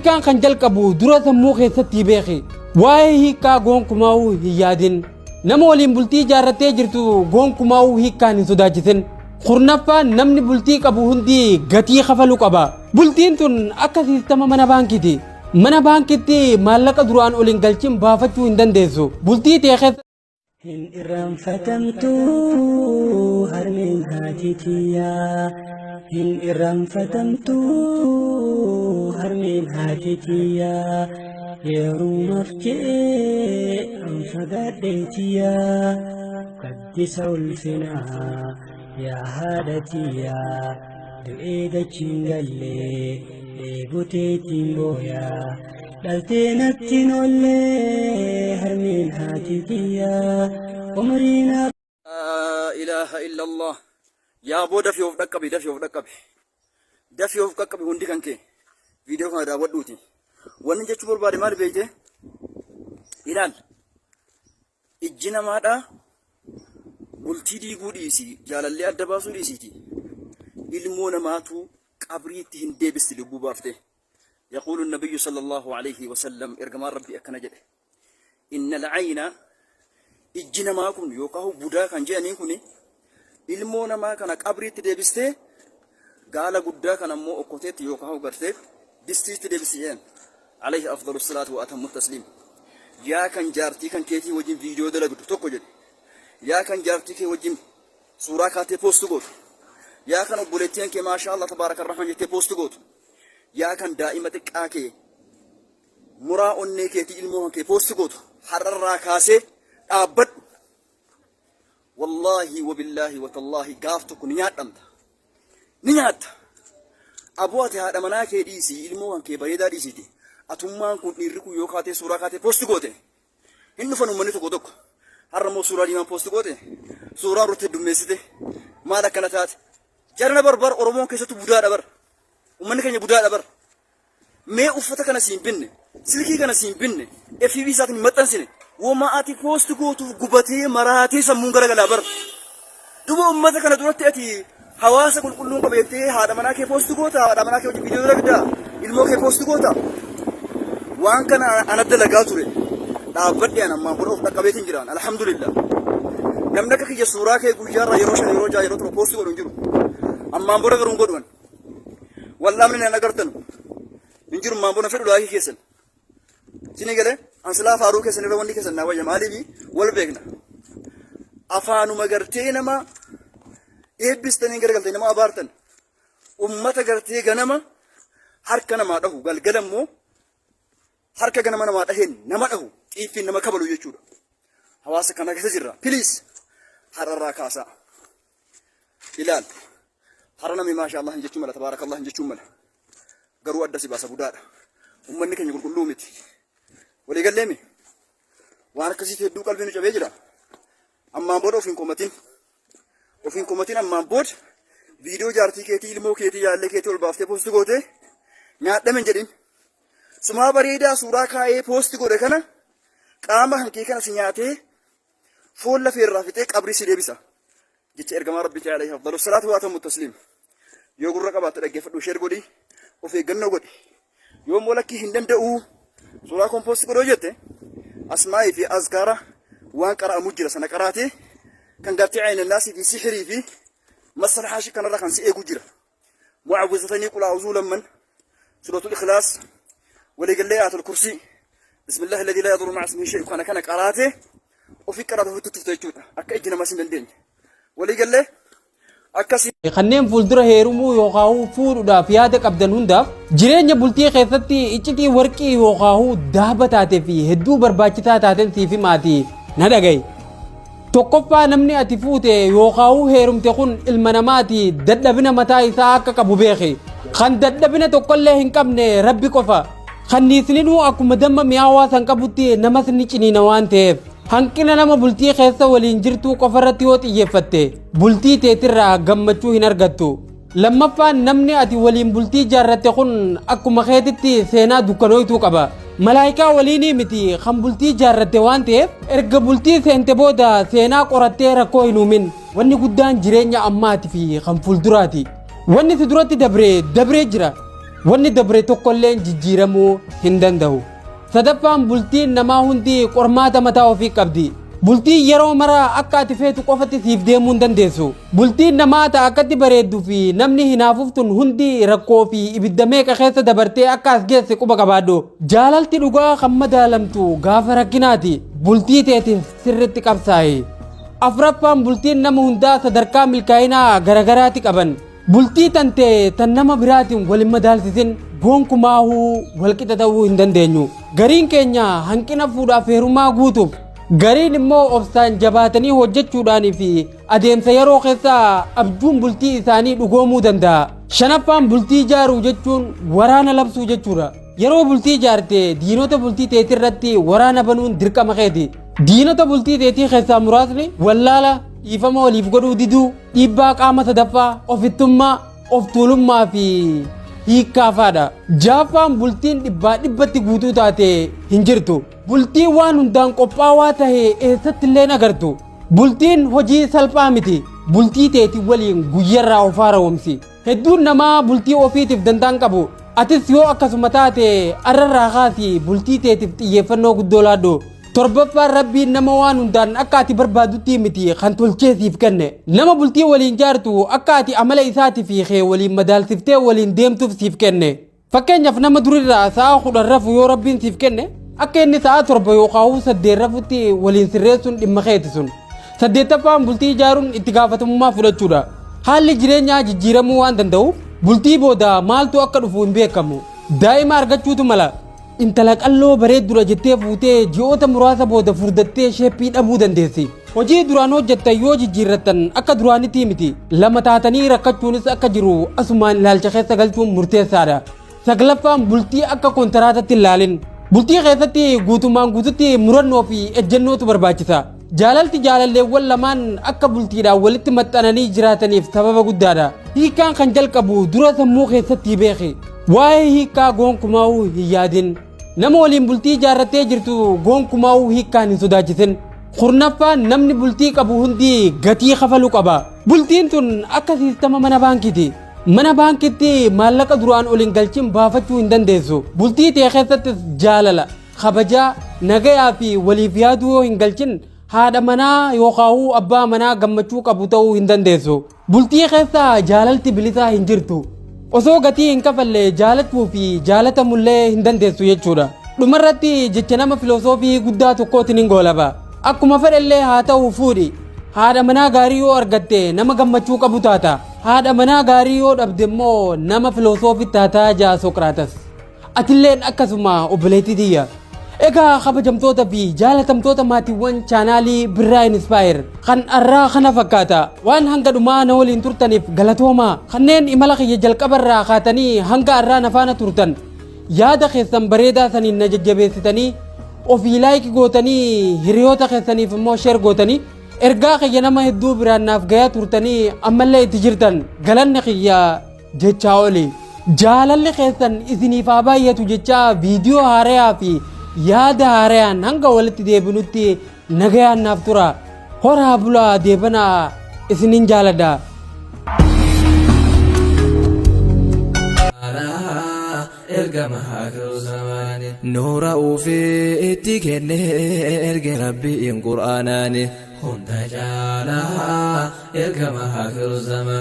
Hiikkaan kan jalqabu dura sammuu keessatti beeki. Waa'ee hiikkaa gonkumaa'uu hin yaadin. Nama waliin bultii ijaarrattee jirtu gonkumaa'uu hiikkaan hin sodaachisin. Kurnaffaan, namni bultii qabu hundi gatii kafaluu qaba. Bultiin tun akka siistama mana baankiiti. Mana baankitti maallaqa duraan ol hin galchin baafachuu hin dandeessu. Bultii ta'e keessa Hin irraanfatamtu harmeen haati tiyyaa. Hin irraanfatamtu harmeen haati tiyyaa. Yerumaaf je'ee an fagaadhee tiyyaa. Gaddisa ulfinaa yaa haadha tiyyaa. Du'ee dachiin gallee dheebuteetiin booyaa. Dhaltee natti nollee harmeen haati tiyyaa. Umriin لا إله إلا الله. Yaa boo, dafii of dhaqqabi, dafii of dhaqqabi, dafii of qaqqabi. Hundi kan kee viidiyoo kana daawwadhuuti. Wanni jechuu barbaade maal beeyte? Ilaal, ijji namaadha bultii diiguu dhiisi, jaalallee adda baasuu dhiisiiti, ilmoo namaatu qabriitti hin deebisti lubbuu baafte. يقول النبي صلى الله عليه وسلم, ergamaan Rabbii akkana jedhe: إن العين, ijji namaa kun yookaan budaa kan jedhaniin kun, ilmoo namaa kana qabriitti deebistee, gaala guddaa kana immoo okkoteetti yookaan gartee distiitti deebisti jedhan, عليه أفضل الصلاة وأتم التسليم. Yaa kan jaartii kan keetii wajjin viidiyoo dalagdu tokko jedhe, yaa kan jaartii kee wajjin suuraa kaatee post gootu, yaa kan obboleettiin kee ما شاء الله تبارك الرحمن jettee post gootu, yaa kan daa'ima xiqqaa kee muraa onnee keetii ilmoo kan kee post gootu, har'arraa kaasee dhaabbadhu. والله وبالله وتالله, gaaf tokko ni nyaadhamta, ni nyaatta. Aboo, ati haadha manaa kee dhiisii, ilmoo kan kee bareedaa dhiisiiti, atummaan kun, dhiirri kun yoo kaatee suuraa kaatee post goote, hin dhufan uummanni tokko tokko. Har'a immoo suuraa diimaan post goote, suuraa irratti heddummeessite, maal akkana taate? Jarana barbar Oromoon keessattuu budaadha bar. Uummanni keenya budaadha bar. Mee uffata kana siin binne, silkii kana siin binne, FB isaatiin hin maxxansine, woma ati post gootuuf gubatee maraatee sammuun garagalaa bar. Duba uummata kana duratti ati hawaasa qulqulluun qaba jettee haadha manaa kee post goota, haadha manaa kee wajjin viidiyoo dalagdaa, ilmoo kee post goota. Waan kana ana dalagaa ture. Dhaabbadhe an ammaan booda of dhaqqabeetiin jiraan. الحمد لله. Namni akka kiyya suuraa kee guyyaarraa yeroo 5, yeroo 6, yeroo 7 post godhu hin jiru. Ammaan booda garuu hin godhu. Wallaamni nan agartanu. Hin jiru ammaan booda fedhu laakii keessan. Sini galee an silaa faaruu keessan irra wanni keessan naa wayya, maaliifi wal beekna. Afaanuma gartee nama eebbistanii garagaltee nama abaartan. Ummata gartee ganama harka namaa dhahu, galgala immoo harka ganama namaa dhaheen nama dhahu, xiiffiin nama kabalu jechuudha. Hawaasa kana keessa jirra. Please, har'arraa kaasaa. Ilaal. Har'a namni ما شاء الله hin jechuun mala, تبارك الله hin jechuun mala. Garuu adda si baasa budaadha. Uummanni keenya qulqulluu miti. Walii galleemi. Waan akkasiitti hedduu qalbii nu cabee jira. Ammaan booda of hin komatin. Of hin komatin. Ammaan booda viidiyoo jaartii keetii, ilmoo keetii, yaallee keetii ol baaftee post gootee nyaadhame hin jedhin. Sumaa bareedaa suuraa kaa'ee post godhe kana qaama kan kee kana si nyaatee foon lafeerraa fixee qabrii si deebisa. Jecha ergamaa Rabbii عليه أفضل الصلاة وأتم التسليم. Yoo gurra qabaatte dhaggeeffadhu, share godhi, of eeggannoo godhi. Yoo immoo lakkii hin danda'u, suuraa koon post godhoo jette, asmaa'ii fi azkaara waan qara'amu jira, sana qaraatee kan gartee عين الناس fi sihirii fi masalhaa kanarra kan si eegu jira. Mu'awwizatanii, قل أعوذ lamman, سورة الإخلاص, waliigallee آية الكرسي, بسم الله الذي لا يضر مع اسمه شيء, kana kana qaraatee ofii qaraate ofitti tufte jechuudha. Akka ijji namas hin dandeenye. Waliigallee akkasii. Kanneen fuuldura heerumuu yookaan fuudhuudhaaf yaada qabdan hundaaf, jireenya bultii keessatti iccitii warqii yookaan daaba taatee fi hedduu barbaachisaa taateen siif himaatii na dhaga'i. Tokkoffaa, namni ati fuute yookaan heerumte kun ilma namaati, dadhabina mataa isaa akka qabu beeki. Kan dadhabina tokkollee hin qabne Rabbi qofa. Kanniisninuu akkuma damma mi'aawaa san qabutti namas ni ciniina waan ta'eef. Hanqina nama bultii keessa waliin jirtuu qofa irratti yoo xiyyeeffatte, bultii teetirraa gammachuu hin argattu. Lammaffaan, namni ati waliin bultii ijaarratte kun akkuma keetitti seenaa dukkanooytuu qaba. Malaayikaa waliinii miti kan bultii ijaarratte waan ta'eef, erga bultii seente booda seenaa qorattee rakkoo hin uumin. Wanni guddaan jireenya ammaati fi kan fuulduraati. Wanni si duratti dabree dabree jira. Wanni dabre tokkolleen jijjiiramuu hin danda'u. Sadaffaan, bultiin namaa hundi qormaata mataa ofii qabdi. Bultiin yeroo mara akka ati feetu qofatti siif deemuu hin dandeessu. Bultiin namaa ta'a akkatti bareedduu fi namni hinaafuftun hundi rakkoo fi ibidda meeqa keessa dabartee akka as geesse quba qabaadhu. Jaalalti dhugaa kan madaalamtu gaafa rakkinaati. Bultii teetiif sirritti qabsaa'i. Afraffaan, bultiin nama hundaa sadarkaa milkaa'inaa garagaraati qaban. Bultii tantee tan nama biraatiin wal hin madaalsisin. Gonkumaahuu walqixa ta'uu hin dandeenyu. Gariin keenya hanqina fuudhaaf heerumaa guutuuf, gariin immoo obsaan jabaatanii hojjechuudhaanii fi adeemsa yeroo keessa abjuun bultii isaanii dhugoomuu danda'a. Shanaffaan, bultii ijaaruu jechuun waraana labsuu jechuudha. Yeroo bultii ijaarte diinota bultii teetii irratti waraana banuun dirqama keeti. Diinota bultii teetii keessaa muraasni wallaala, dhiifama waliif godhuu diduu, dhiibbaa qaama sadaffaa, ofittummaa, of tuulummaa fi hiikkaafaadha. Jaaffaan, bultiin dhibbaa dhibbatti guutuu taate hin jirtu. Bultiin waan hundaan qophaawaa tahe eessatti illee agartu. Bultiin hojii salphaa miti. Bultii teetii waliin guyyarraa of haaromsi. Hedduun namaa bultii ofiitiif danda'an qabu. Atis yoo akkasuma taate arrarraa kaasii bultii teetiif xiyyeeffannoo guddoo laadhu. Torbaffaan, Rabbiin nama waan hundaan akka ati barbaadutti miti kan tolchee siif kenne. Nama bultii waliin jaartu akka ati amala isaatii fi kee waliin madaalsiftee waliin deemtuuf siif kenne. Fakkeenyaaf, nama durirraa sa'a 10 rafu yoo Rabbiin siif kenne, akka inni sa'a 7 yookaan 8 rafutti waliin sirreessuun dhimma keeti sun. Saddeettaffaan, bultii ijaaruun itti gaafatamummaa fudhachuudha. Haalli jireenyaa jijjiiramuu waan danda'uuf bultii booda maaltu akka dhufu hin beekamu. Daa'ima argachuutu mala. Intala qalloo bareeddudha jettee fuutee ji'oota muraasa booda furdattee shape dhabuu dandeessi. Hojii duraan hojjettan yoo jijjiirrattan akka duraanitti miti. Lama taatanii rakkachuunis akka jiru asumaan ilaalcha keessa galchuun murteessaadha. Saglaffaan, bultii akka kontiraatatti ilaalin. Bultii keessatti guutummaan guututti murannoo fi ejjennootu barbaachisa. Jaalalti jaalalleewwan lamaan akka bultiidhaan walitti maxxananii jiraataniif sababa guddaadha. Hiikkaan kan jalqabu dura sammuu keessatti beeki. Waa'ee hiikkaa gonkumaa'uu hin yaadin. Nama waliin bultii ijaarrattee jirtu gonkumaa'uu hiikkaan hin sodaachisin. Kurnaffaan, namni bultii qabu hundi gatii kafaluu qaba. Bultiin tun akka siistama mana baankiiti. Mana baankitti maallaqa duraan ol hin galchin baafachuu hin dandeessu. Bultii ta'e keessattis jaalala, kabajaa, nagayaa fi waliif yaaduu yoo hin galchin haadha manaa yookaan abbaa manaa gammachuu qabu ta'uu hin dandeessu. Bultii keessa jaalalti bilisaa hin jirtu. Osoo gatii hin kafalle jaalachuu fi jaalatamullee hin dandeessu jechuudha. Dhumarratti jecha nama filosoofii guddaa tokkootiin hin goolaba. Akkuma fedhellee haa ta'u fuudhi. Haadha manaa gaarii yoo argatte nama gammachuu qabu taata. Haadha manaa gaarii yoo dhabde immoo nama filosoofii taataa jaa Soqiraatas. Atilleen akkasuma, obboleettii tiyya. Egaa kabajamtoota fi jaalatamtoota maatiiwwan chaanaalii Birraa Inspire, kan arraa kana fakkaata. Waan hanga dhumaa na waliin turtaniif galatooma. Kanneen imala kiyya jalqabarraa kaatanii hanga arraa na faana turtan, yaada keessan bareedaa saniin na jajjabeessitanii, ofii like gootanii, hiriyoota keessaniif immoo share gootanii, ergaa kiyya nama hedduu biraan naaf gayaa turtanii ammallee itti jirtan, galanni kiyya jechaa oli. Jaalalli keessan isiniif haa baay'atu jechaa, viidiyoo haarayaa fi yaada haarayaan hanga walitti deebinutti nagayaan naaf tura. Horaa bulaa, deebanaa, isinin jaaladha. Ergama aakiru zamaani nuura ufii itti kenne erge Rabbiin qur'aanaani hunda caalaa ergama aakiru zamaani.